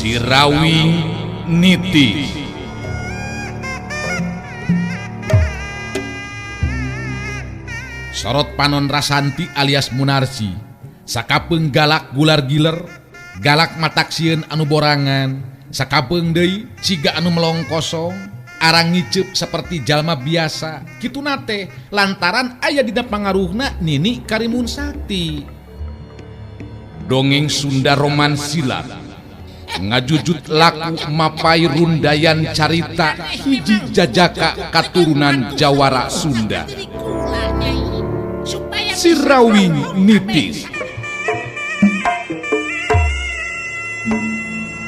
Sirawing Niti. Sorot panon Rasanti alias Munarsi sakapeung galak gular giler, galak mataksieun anu borangan, sakapeung deui ciga anu melong kosong, arang ngiceup seperti jalma biasa. Kituna teh lantaran aya dina pangaruhna Nini Karimun Sakti. Dongeng Sunda Romansilat ngajujut laku mapai rundayan carita hiji jajaka katurunan Jawara Sunda. Sirawing Nitis.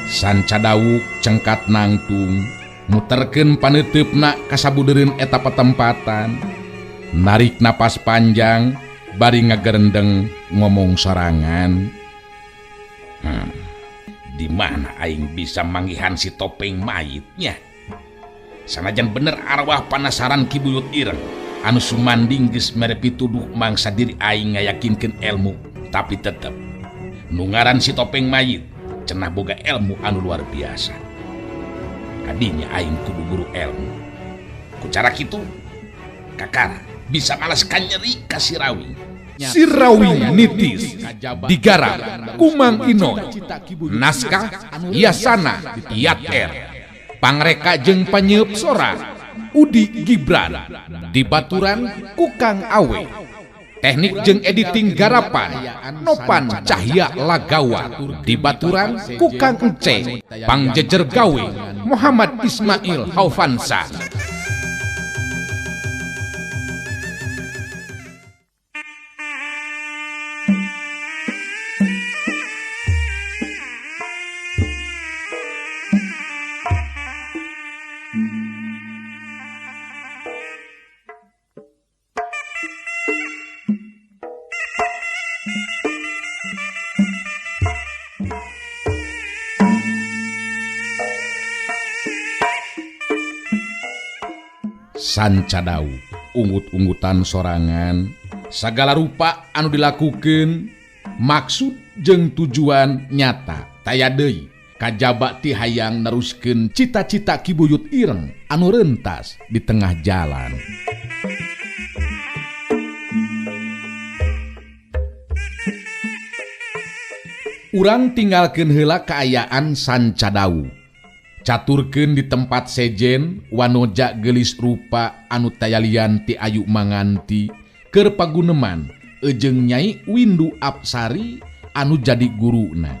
Sanca dawuk cengkat nangtung muterkeun paneuteup kasabudereun eta patempatan, narik napas panjang bari ngagerendeng ngomong sorangan. Di mana aing bisa manggihan si topeng mayitnya? Sanajan bener arwah panasaran Ki Buyut Ireng anu sumanding geus mere pituduh mangsa diri aing ngayakinkeun ilmu, tapi tetep nu ngaran si topeng mayit cenah boga ilmu anu luar biasa. Kadinya aing kudu guru ilmu. Ku cara kitu kakara bisa malaskan nyeri ka Sirawing. Sirawing Nitis digarap Kumang Inoy, naskah Yasana Yat R, pangreka jeung panyeup sora Udi Gibran, dibaturan Kukang Awe, teknik jeung editing garapan Nopan Cahya Lagawa, dibaturan Kukang Ence, pangjejer gawe Muhammad Ismail Haufansa. Sanca dawuk unggut-unggutan sorangan sagala rupa anu dilakukeun maksud jeung tujuan nyata taya deui kajaba ti hayang neruskeun cita-cita Ki Buyut Ireng anu rentas di tengah jalan. Urang tinggalkeun heula kaayaan Sanca dawuk. Caturkeun di tempat sejen wanoja geulis rupa anu tayalian ti Ayu Manganti keur paguneman ejeung Nyai Windu Apsari anu jadi guruna.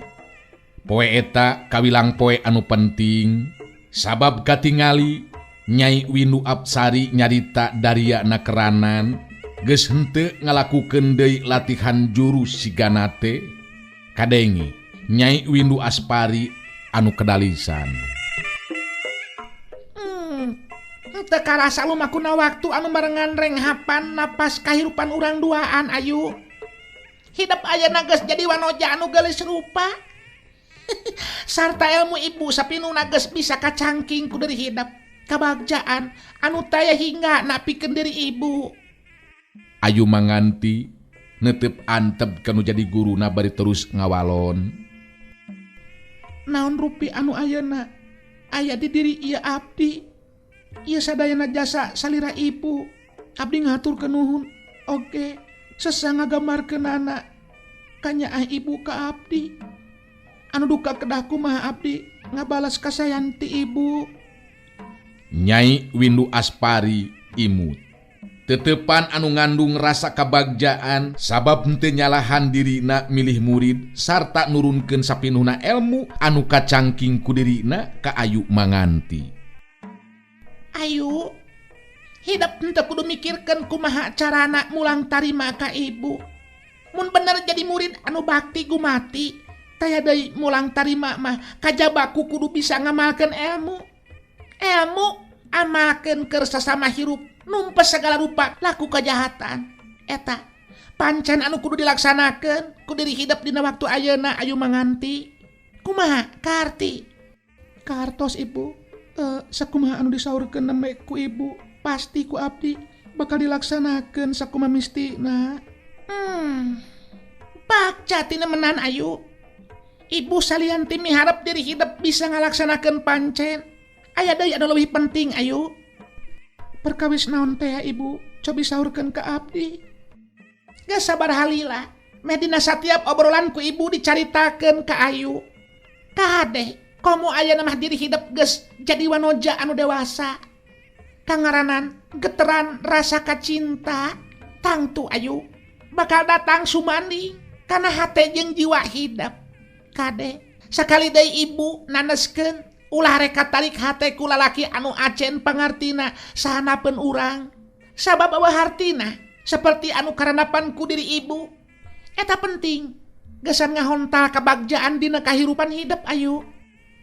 Poe eta kawilang poe anu penting sabab katingali Nyai Windu Apsari nyarita dariana keranan geus henteu ngalakukeun deui latihan jurus sigana teh. Kadenge Nyai Windu Aspari anu kedalisan. Teu karasa lumakuna waktu anu barengan renghapan napas kahirupan urang duaan ayu. Hidep ayeuna geus jadi wanoja anu geulis rupa. Sarta ilmu ibu sapinuna geus bisa kacangking ku diri hidep. Kabagjaan anu taya hingga napikeun diri ibu. Ayu Manganti neuteup antep kanu jadi guruna bari terus ngawalon. Naon rupi anu ayeuna aya di diri ieu abdi. Ieu sadayana jasa salira ibu. Abdi ngaturkeun nuhun. Oke, sesa ngagambarkeunana kanyaah ibu ka abdi. Anu duka kedah kumaha abdi ngabalas kasayan ti ibu. Nyai Windu Aspari imut. Tetepan anu ngandung rasa kabagjaan sabab henteu nyalahan dirina milih murid sarta nurunkeun sapinuhna elmu anu kacangking ku dirina ka Ayu Manganti. Ayu, hidep henteu kudu mikirkeun kumaha carana mulang tarima ka ibu. Mun bener jadi murid anu bakti gumati, taya deui mulang tarima mah kajaba ku kudu bisa ngamalkeun ilmu. Ilmu amalkeun keur sasama hirup, numpes segala rupa laku kejahatan. Eta pancen anu kudu dilaksanakeun ku diri hidep dina waktu ayeuna Ayu Manganti. Kumaha kaarti? Kaartos ibu. Sakumaha anu disaurkeun nembe ku ibu pasti ku abdi bakal dilaksanakeun sakumaha mistina. Bakca tina menan ayu. Ibu salian ti miharep diri hidep bisa ngalaksanakeun pancen. Aya deui anu leuwih penting ayu. Perkawis naon teh ibu? Cobi saurkeun ka abdi. Geus sabar halila. Meh dina satiap obrolan ku ibu dicaritakeun ka ayu. Kade, komo ayeuna mah diri hidep geus jadi wanoja anu dewasa. Kangaranan geteran rasa kacinta tangtu ayu bakal datang sumandi kana hate jeung jiwa hidep. Kade, sakali deui ibu naneskeun ulah reka tarik hate ku lalaki anu acen pangartina sahanapeun urang. Sabab eueuh hartina seperti anu karandapan ku diri ibu. Eta penting gesan ngahontal kabagjaan dina kahirupan hidep ayu.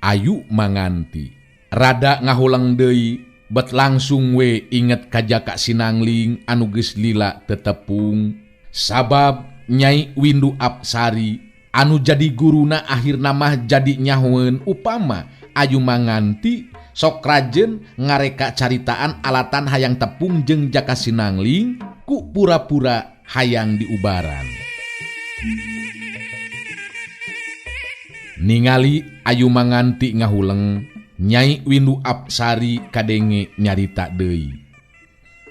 Ayu manganti rada ngahuleng deui bet langsung we inget ka Jaka Sinangling anu geus lila tetepung. Sabab Nyai Windu Apsari anu jadi guruna akhirna mah jadi nyahoeun upama Ayu Manganti sok rajen ngareka caritaan alatan hayang tepung jeung Jaka Sinangling ku pura-pura hayang diubaran. Ningali Ayu Manganti ngahuleng, Nyai Windu Apsari kadenge nyarita deui.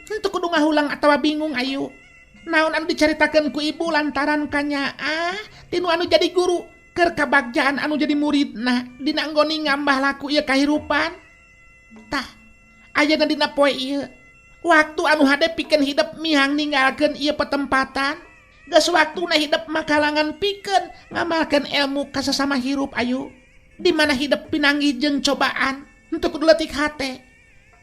Henteu kudu ngahuleng atawa bingung ayu. Naon anu dicaritakeun ku ibu lantaran kanyaah tinu anu jadi guru keur kabagjaan anu jadi muridna dina anggoni ngambah laku ieu kahirupan. Tah, ayeuna dina poe ieu waktu anu hade pikeun hidep mihang ninggalkeun ieu petempatan. Geus waktuna hidep makalangan pikeun ngamalkeun ilmu ka sasama hirup ayu. Di mana hidep pinanggih jeung cobaan henteu kudu leutik hate.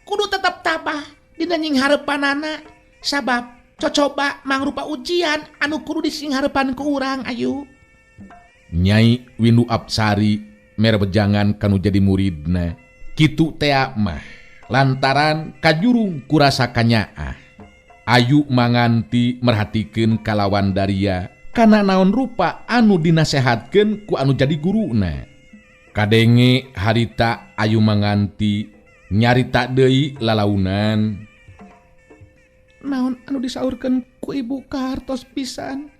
Kudu tetep tabah dina nyinghareupanana sabab cocoba mangrupa ujian anu kudu disinghareupan ku urang ayu. Nyai Windu Apsari mere bejangan kanu jadi muridna. Kitu tea mah lantaran kajurung kurasa kanyaah. Ayu Manganti merhatikeun kalawan daria kana naon rupa anu dinasehatkeun ku anu jadi guruna. Kadenge harita Ayu Manganti nyarita deui lalaunan. Naon anu disaurkeun ku ibu kahartos pisan.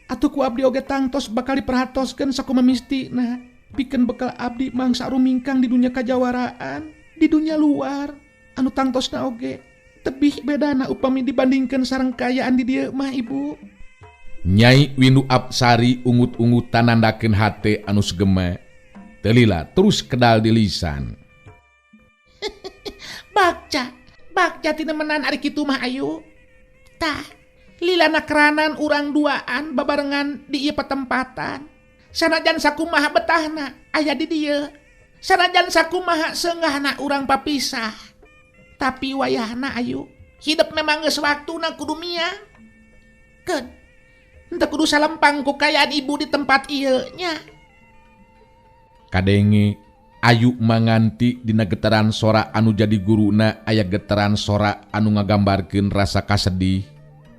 Atuh ku abdi oge tangtos bakal diperhatoskeun sakumaha mistina. Pikeun bekal abdi mangsa rumingkang di dunia kajawaraan, di dunia luar. Anu tangtosna oge tebih bedana upami dibandingkeun sareng kaayaan di dieu mah ibu. Nyai Windu Apsari ungut-ungutan nandakeun hate anu segema. Teu lila terus kedal di lisan. Bagja, bagja tinemenan ari kitu mah ayu. Tah, lilana keranan urang duaan babarengan di ieu petempatan. Sanajan sakumaha betahna aya di dieu. Sanajan sakumaha seunggahna urang papisah. Tapi wayahna ayu, hidup memang geus waktuna kudu miang. Keun, henteu kudu salempang ku kaayaan ibu di tempat ieu nya. Kadenge Ayu Manganti dina getaran sora anu jadi guruna aya getaran sora anu ngagambarkeun rasa kasedih.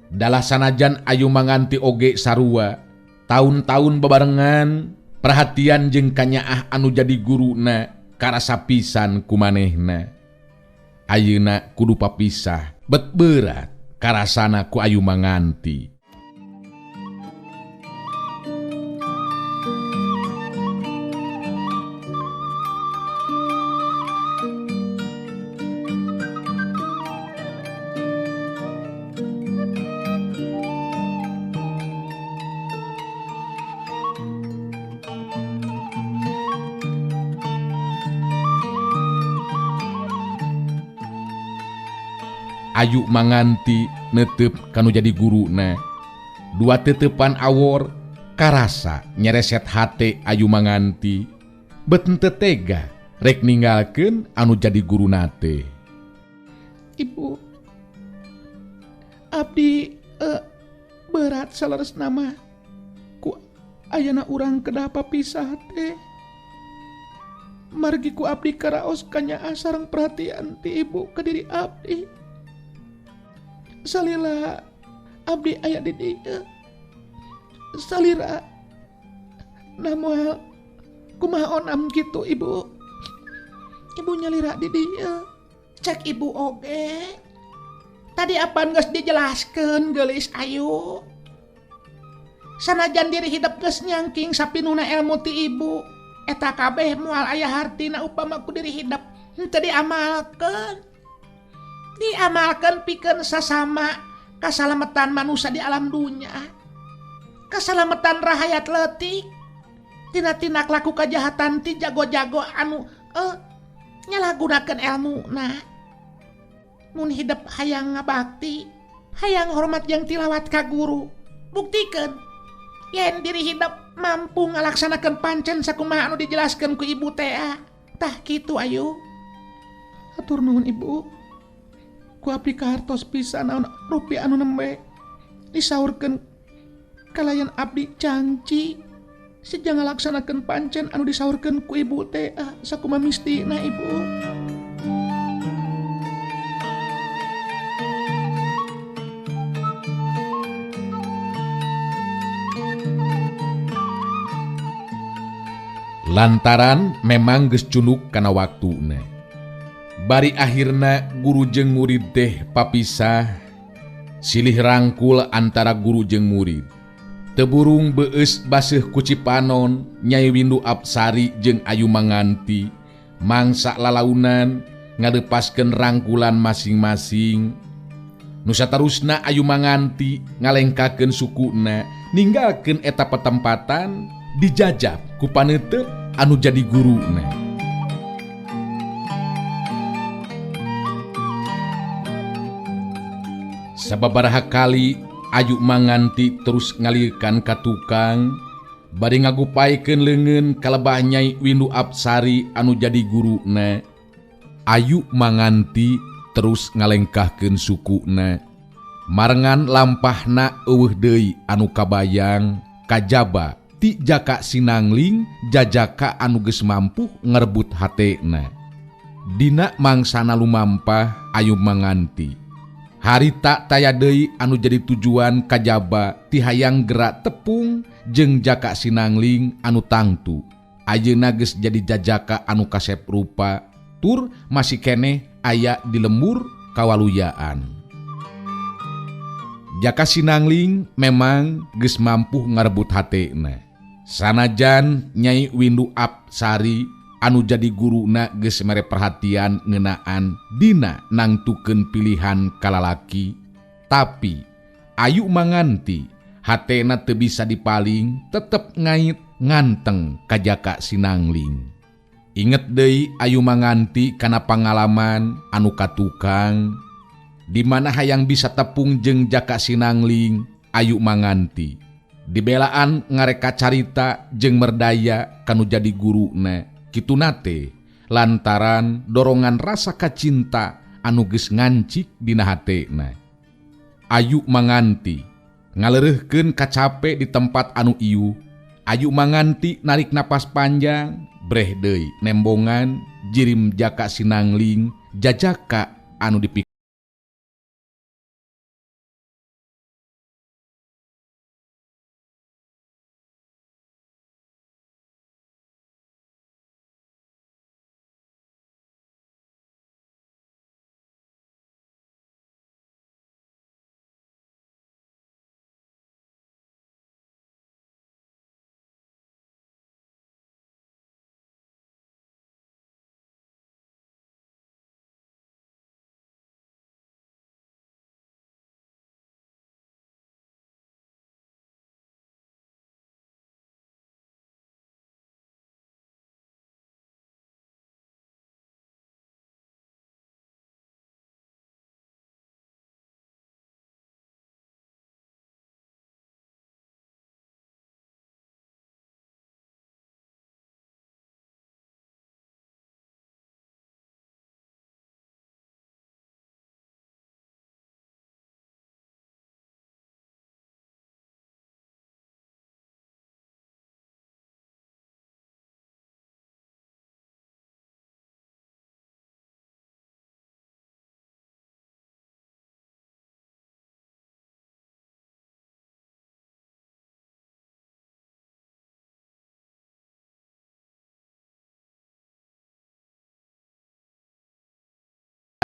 Dalah sanajan Ayu Manganti oge sarua taun-taun bebarengan perhatian jeung kanyaah anu jadi guruna karasa pisan ku manehna. Ayeuna kudu papisah bet berat karasana ku Ayu Manganti. Ayu Manganti netep kanu jadi guruna. Dua tetepan awor karasa nyereset hate Ayu Manganti. Bet henteu tega rek ninggalkeun anu jadi guruna teh. Ibu, abdi berat saleresna mah ku ayana urang kedah papisah teh. Margi ku abdi karaos kanyaah sareng perhatian ti ibu ka diri abdi. Salila abdi aya di dieu. Salira nah moal kumaha onam kitu ibu. Ibu nyalira di dieu. Cek ibu oge. Tadi apaan geus dijelaskeun geulis ayu. Sanajan diri hidep geus nyangking sapinuna ilmu ti ibu, eta kabeh moal aya hartina upama ku diri hidep henteu diamalkeun. Diamalkeun pikeun sasama kasalametan manusia di alam dunya. Kasalametan rahayat leutik tina tindak laku kajahatan ti jago-jago anu nyalahgunakeun elmuna. Mun hidep hayang ngabakti, hayang hormat jeung tilawat ka guru, buktikeun yen diri hidep mampu ngalaksanakeun pancen sakumaha anu dijelaskeun ku ibu teh. Tah kitu ayu. Hatur nuhun ibu. Ku abdi kahartos pisan naon rupi anu nembe disaurkeun kalayan abdi cangci sejang ngalaksanakeun pancen anu disaurkeun ku ibu teh sakumaha mistina ibu. Lantaran memang geus cunuk kana waktuna. Bari akhirna guru jeung murid teh papisah, silih rangkul antara guru jeung murid. Teu burung beueus baseuh ku Cipanon, Nyai Windu Apsari jeung Ayu Manganti mangsa lalaunan ngalepaskeun rangkulan masing-masing. Nu satarusna Ayu Manganti ngalengkakeun sukuna, ninggalkeun eta petempatan dijajab ku paneuteub anu jadi guruna. Sababaraha kali Ayu Manganti terus ngalirkan ka tukang bari ngagupaikeun leungeun kalebah Nyai Windu Apsari anu jadi guruna. Ayu Manganti terus ngalengkahkeun sukuna. Marengan lampahna eueuh deui anu kabayang kajaba ti Jaka Sinangling jajaka anu geus mampu ngerebut hatena. Dina mangsana lumampah Ayu Manganti. Harita taya deui anu jadi tujuan kajaba ti hayang gerak tepung jeung Jaka Sinangling anu tangtu. Ayeuna geus jadi jajaka anu kasep rupa tur masih keneh aya di lembur kawaluyaan. Jaka Sinangling memang geus mampu ngarebut hatena. Sanajan Nyai Windu Apsari anu jadi guruna geus mere perhatian ngeunaan dina nangtukeun pilihan kalalaki, tapi Ayu Manganti hatena teu bisa dipaling, tetep ngait nganteng ka Jaka Sinangling. Inget deui Ayu Manganti kana pangalaman anu katukang di mana hayang bisa tepung jeung Jaka Sinangling. Ayu Manganti dibelaan ngareka carita jeung merdaya kanu jadi guruna. Kituna teh lantaran dorongan rasa kacinta anu geus ngancik dina hatena. Ayu Manganti ngaleureuhkeun kacape di tempat anu ieu. Ayu Manganti narik napas panjang, breh deui nembongan jirim Jaka Sinangling jajaka anu dipik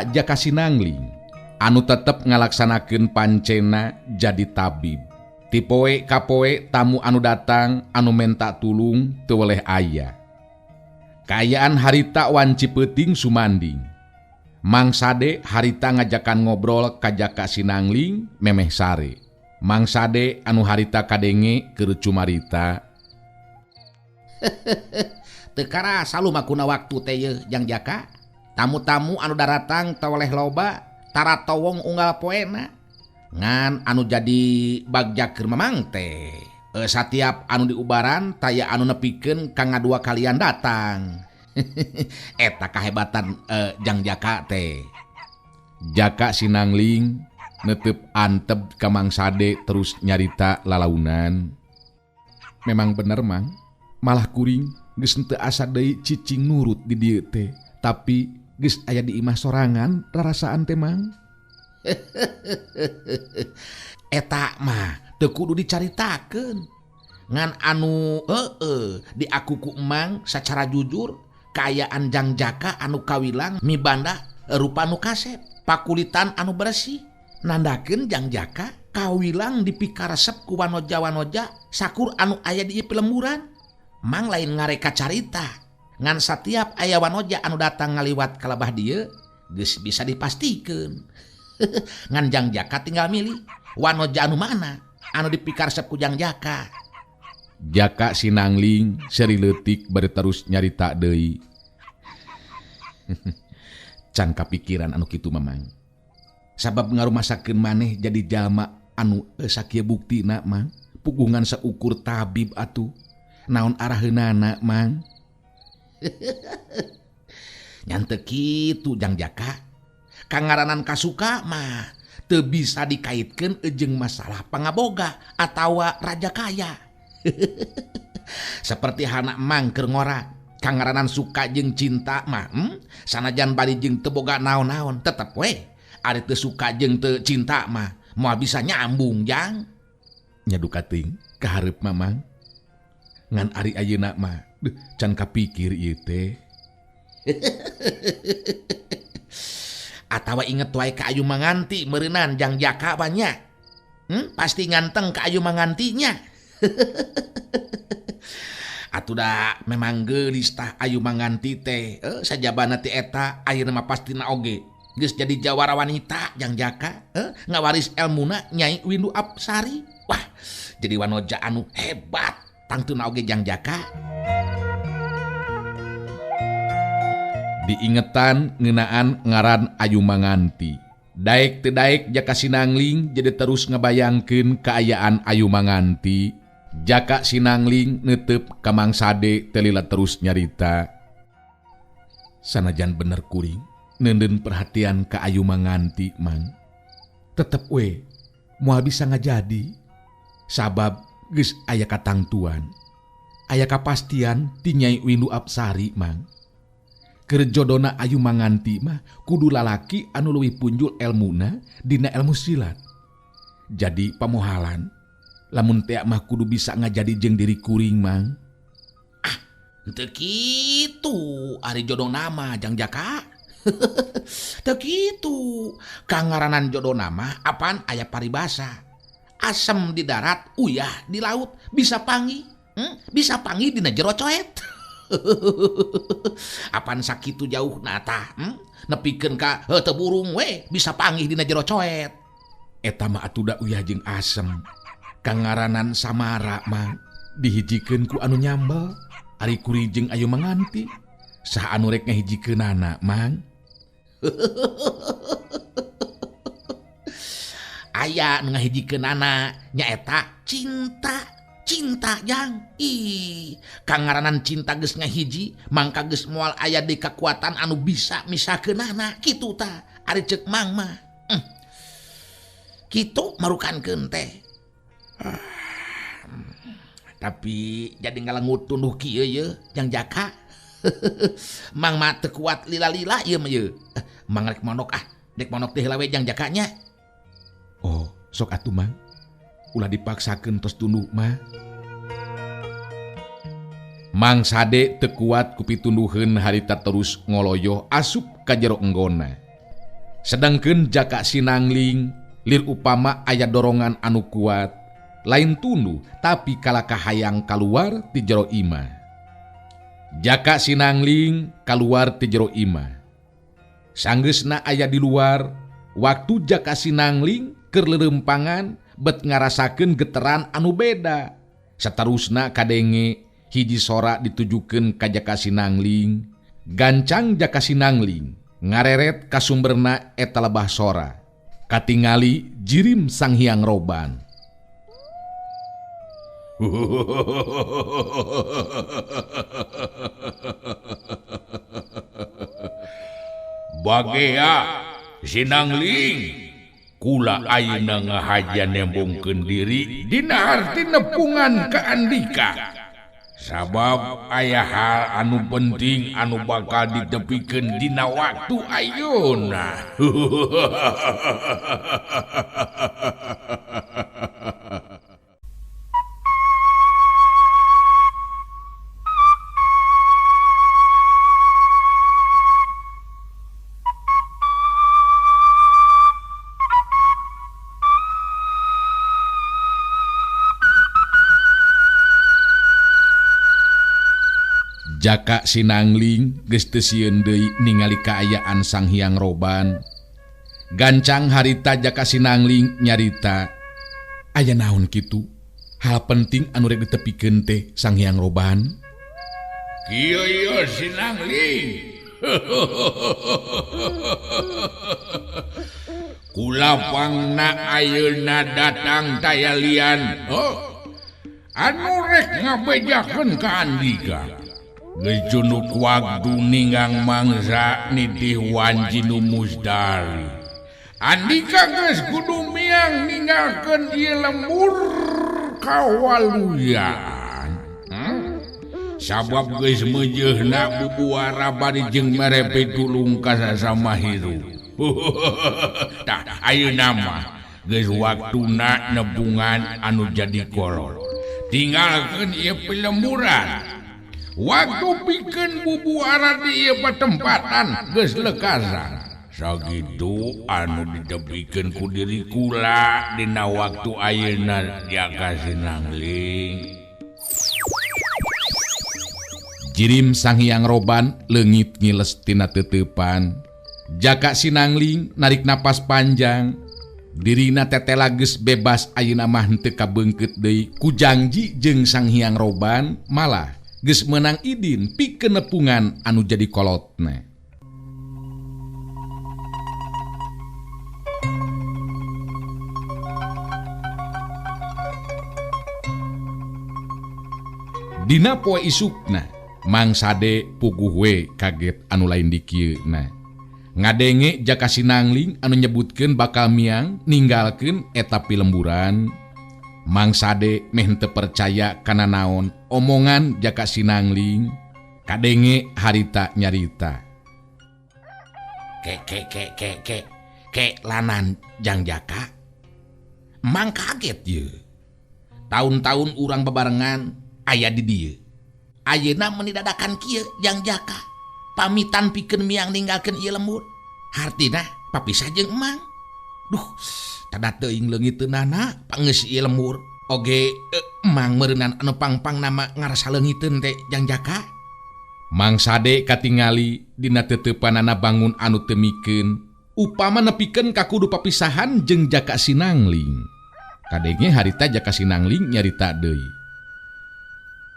Jaka Sinangling anu tetep ngalaksanakeun pancena jadi tabib. Ti poe ka poe tamu anu datang anu menta tulung teu weleh aya. Kaayaan harita wanci peuting sumanding. Mang Sade harita ngajakan ngobrol ka Jaka Sinangling memeh sare. Mang Sade anu harita kadenge keur cumarita. Teu karasa lumakuna waktu teh yeuh Jang Jaka. Tamu-tamu anu daratang teu weleh loba, tara towong unggal poena. Ngan anu jadi bagja keur mamang teh. Satiap anu diubaran taya anu nepikeun ka ngadua kalian datang. Eta kahebatan Jang Jaka teh. Jaka Sinangling netep antep ka Mang Sade terus nyarita lalaunan. Memang bener Mang, malah kuring geus henteu asa deui cicing nurut di dieu teh, tapi geus aya di imah sorangan rarasaan teh Mang. Eta mah teu kudu dicaritakeun. Ngan anu heueuh diaku ku Emang sacara jujur kaayaan Jang Jaka anu kawilang mibanda rupa nu kasep, pakulitan anu bersih. Nandakeun Jang Jaka kawilang dipikaresep ku wanoja-wanoja sakur anu aya di ieu lemburan. Mang lain ngareka carita. Ngan satiap aya wanoja anu datang ngaliwat ka lebah dieu geus bisa dipastikeun. Ngan Jang Jaka tinggal milih wanoja anu mana anu dipikaresep ku Jang Jaka. Jaka Sinangling seri leutik bari terus nyarita deui. Can kapikiran anu kitu Mamang. Sabab ngarumasakeun maneh jadi jalma anu sakieu buktina Mang. Pugungan saukur tabib atuh. Naon araheunana Mang? Nyan teu kitu Jang Jaka. Kangaranan kasuka mah teu bisa dikaitkeun jeung masalah pangaboga atawa raja kaya. Seperti hana Mang keur ngora, kangaranan suka jeung cinta mah, sanajan bari jeung teu boga naon-naon tetep we ari teu suka jeung teu cinta mah moal bisa nyambung Jang. Nya duka teuing kahareup Mamang. Ngan ari ayeuna mah deuh can kapikir ieu teh. Atawa inget wae ka Ayu Manganti meureunan Jang Jaka banyak. Pasti nganteng ka Ayu Mangantinya. Atuh da memang geulis tah Ayu Manganti teh. Sajabana ti eta ayeuna mah pastina oge geus jadi jawara wanita Jang Jaka. Ngawaris elmuna Nyai Windu Apsari. Wah, jadi wanoja anu hebat tangtuna oge Jang Jaka. Diingetan ngeunaan ngaran Ayu Manganti. Daek teu daek Jaka Sinangling jadi terus ngabayangkeun kaayaan Ayu Manganti. Jaka Sinangling netep ka Mang Sade teu lila terus nyarita. Sanajan bener kuring neundeun perhatian ka Ayu Manganti Mang. Tetep we moal bisa ngajadi sabab geus aya katangtuan. Aya kapastian ti Nyai Windu Apsari Mang. Keur jodona Ayu Manganti mah kudu lalaki anu leuwih punjul elmuna dina elmu silat. Jadi pamohalan lamun tea mah kudu bisa ngajadi jeung diri kuring Mang. Ah, henteu kitu ari jodoh nama Jang Jaka. Teu kitu. Kangaranan jodoh nama apaan aya paribasa. Asem di darat, uyah di laut, bisa panggih. Bisa panggih dina jero coet. Apan sakitu jauh nata, Nepikeun ka teu burung we bisa panggih dina jero coet. Eta mah atuh da uyah jeung asem. Kangaranan samara mah dihijikeun ku anu nyambel, ari kuring jeung Ayu Manganti. Saha anu rek ngahijikeunana Mang? Aya nu ngahijikeunana nyaeta cinta. Cinta Jang. Ih, kangaranan cinta geus ngahiji, mangka geus moal aya deui kakuatan anu bisa misakeunana kitu tah. Ari ceuk Mang mah. Kitu marukankeun teh. Tapi jadi ngalengut tunduh kieu ye Jang Jaka. Mang mah teu kuat lila-lila ieu mah ye. Mang rek monok ah, rek monok teh heula we Jang Jakanya. Oh, sok atuh Mang. Ulah dipaksakeun tos tunduh mah. Mang Sade teu kuat ku pitunduheun harita terus ngoloyoh asup ka jero enggona. Sedangkeun Jaka Sinangling lir upama aya dorongan anu kuat Lain tunduh tapi kalakah hayang kaluar ti jero imah. Jaka Sinangling kaluar ti jero imah. Sanggeusna aya di luar, waktu Jaka Sinangling keur leurempangan bet ngarasakeun geteran anu beda. Saterusna kadenge hiji sora ditujukeun ka Jaka Sinangling. Gancang Jaka Sinangling ngareret ka sumberna eta lebah sora. Katingali jirim Sang Hyang Roban. Bagea Sinangling kula ayeuna ngahaja nembongkeun diri dina arti nepungan ka Andika. Sabab aya hal anu penting anu bakal ditepikeun dina waktu ayeuna. Jaka Sinangling geus teu sieun deui ningali kaayaan Sang Hyang Roban. Gancang harita Jaka Sinangling nyarita, aya naon kitu? Hal penting anu rek ditepikeun teh Sang Hyang Roban. Kieu ieu Sinangling. Kulapangna ayeuna datang tayalian. Oh, anu rek ngabejakeun ka Andika. Gejunuk waktu ninggang mangsa nitih wanci nu musdari. Andika geus kudu miang ninggalkeun ieu lembur kawaluyaan. Sabab geus meujeuhna bubuara bari jeung mere pitulung ka sasama hirup. Tah ayeuna mah geus waktuna nebungan anu jadi kolot. Tinggalkeun ieu pilemburan. Waktu pikeun bubuara di ieu patempatan geus lekasan. Sakitu anu ditepikeun ku diri kula dina waktu ayeuna Jaka Sinangling. Jirim Sang Hyang Roban leungit ngiles tina teteupan. Jaka Sinangling narik napas panjang. Dirina tetela geus bebas ayeuna mah henteu kabeungkeut deui ku jangji jeung Sang Hyang Roban, malah geus meunang idin pikeun nepungan anu jadi kolotna. Dina poe isukna, Mang Sade puguh we kaget anu lain dikieuna. Ngadenge Jaka Sinangling anu nyebutkeun bakal miang ninggalkeun eta pilemburan. Mang Sade meh henteu percaya kana naon omongan Jaka Sinangling. Kadenge harita nyarita. Ke ke ke ke ke ke lanan Jang Jaka. Mang kaget ye. Tahun-tahun urang bebarengan aya di dieu. Ayeuna meuni dadakan kieu Jang Jaka. Pamitan pikeun miang ninggalkeun ieu lembur. Hartina papisah jeung Emang. Duh, tada teuing leungiteunana pangeus ieu lembur. Oge Emang meureunan anu pangpang nama ngarasa leungiteun teh Jang Jaka. Mang Sade katingali dina teteupanana bangun anu teu mikeun. Upama nepikeun ka kudu papisahan jeung Jaka Sinangling. Kadenge harita Jaka Sinangling nyarita deui.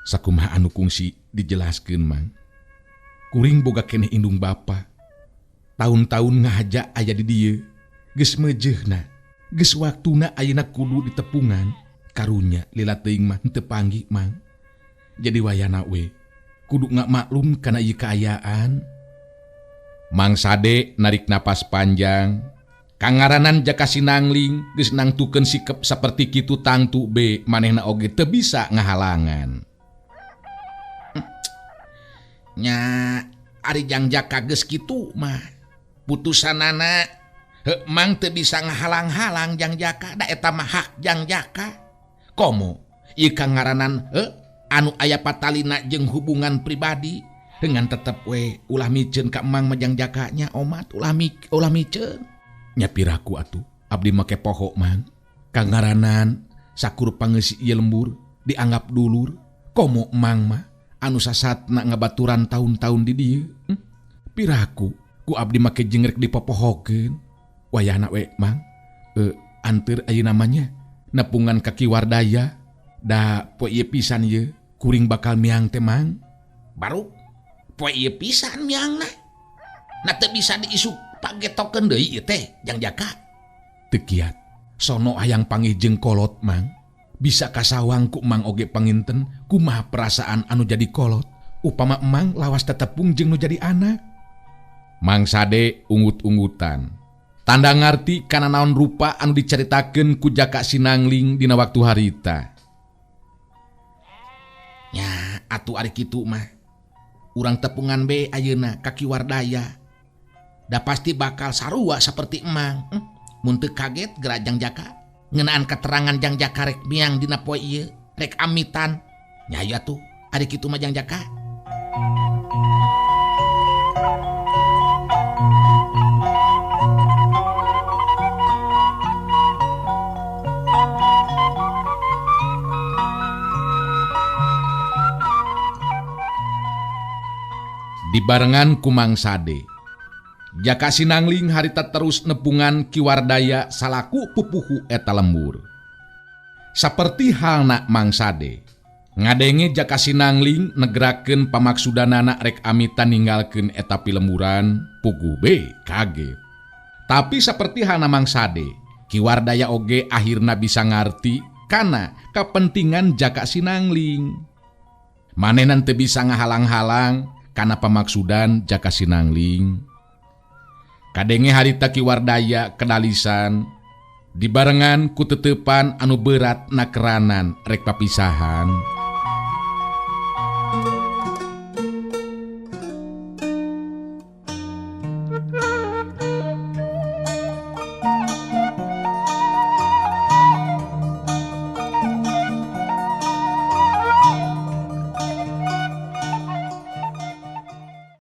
Sakumaha anu kungsi dijelaskeun Mang. Kuring boga keneh indung bapa. Taun-taun ngahaja aya di dieu. Geus meujeuhna, geus waktuna ayeuna kudu ditepungan. Karunya lila teuing mah henteu panggih Mang. Jadi wayana we kudu ngamaklum kana ieu kaayaan. Mang Sade narik napas panjang. Kangaranan Jaka Sinangling geus nangtukeun sikep saperti kitu tangtu be manehna oge teu bisa ngahalangan. Nya ari Jang Jaka geus kitu mah putusanana heuh Mang teu bisa ngahalang-halang Jang Jaka, da eta mah hak Jang Jaka. Komo ieu kangaranan heuh anu aya patalina jeung hubungan pribadi dengan tetep we ulah miceun ka Emang mah Jang Jaka nya omat ulah miceun. Nya piraku atuh abdi make poho Mang. Kangaranan Sakur pangeusi ieu lembur dianggap dulur komo emang mah anu sasatna ngabaturan taun-taun di dieu. Piraku ku abdi make jengrek dipopohokeun. Wayahna we Mang. Anteur ayeuna mah nya nepungan ka Ki Wardaya da poe ieu pisan ieu kuring bakal miang teh Mang. Baru poe ieu pisan miangna. Na teu bisa diisuk pagetokeun deui ieu teh Jang Jaka. Teu kiat. Sono hayang panggih jeung kolot Mang. Bisa kasawang ku Mang oge panginten kumaha perasaan anu jadi kolot upama Mang lawas tetepung jeung nu jadi anak. Mang Sade ungut-ungutan. Tanda ngarti kana naon rupa anu dicaritakeun ku Jaka Sinangling dina waktu harita. Nya atuh ari kitu mah. Urang tepungan be ayeuna ka Ki Wardaya. Da pasti bakal sarua saperti Emang. Mun teu kaget geura Jang Jaka. Ngeunaan keterangan Jang Jaka rek miang dina poe ieu, rek amitan. Nya aya tuh ari kitu mah Jang Jaka. Dibarengan ku Mang Sade. Jaka Sinangling harita terus nepungan Ki Wardaya salaku pupuhu eta lembur. Saperti halna Mang Sade, ngadenge Jaka Sinangling negrakeun pamaksudanana rek amitan ninggalkeun eta pilemburan, puguh be kaget. Tapi saperti halna Mang Sade, Ki Wardaya oge akhirna bisa ngarti kana kapentingan Jaka Sinangling. Manehna teu bisa ngahalang-halang kana pamaksudan Jaka Sinangling. Kadenge harita Ki Wardaya kedalisan dibarengan ku teteupan anu berat nakeranan rek papisahan.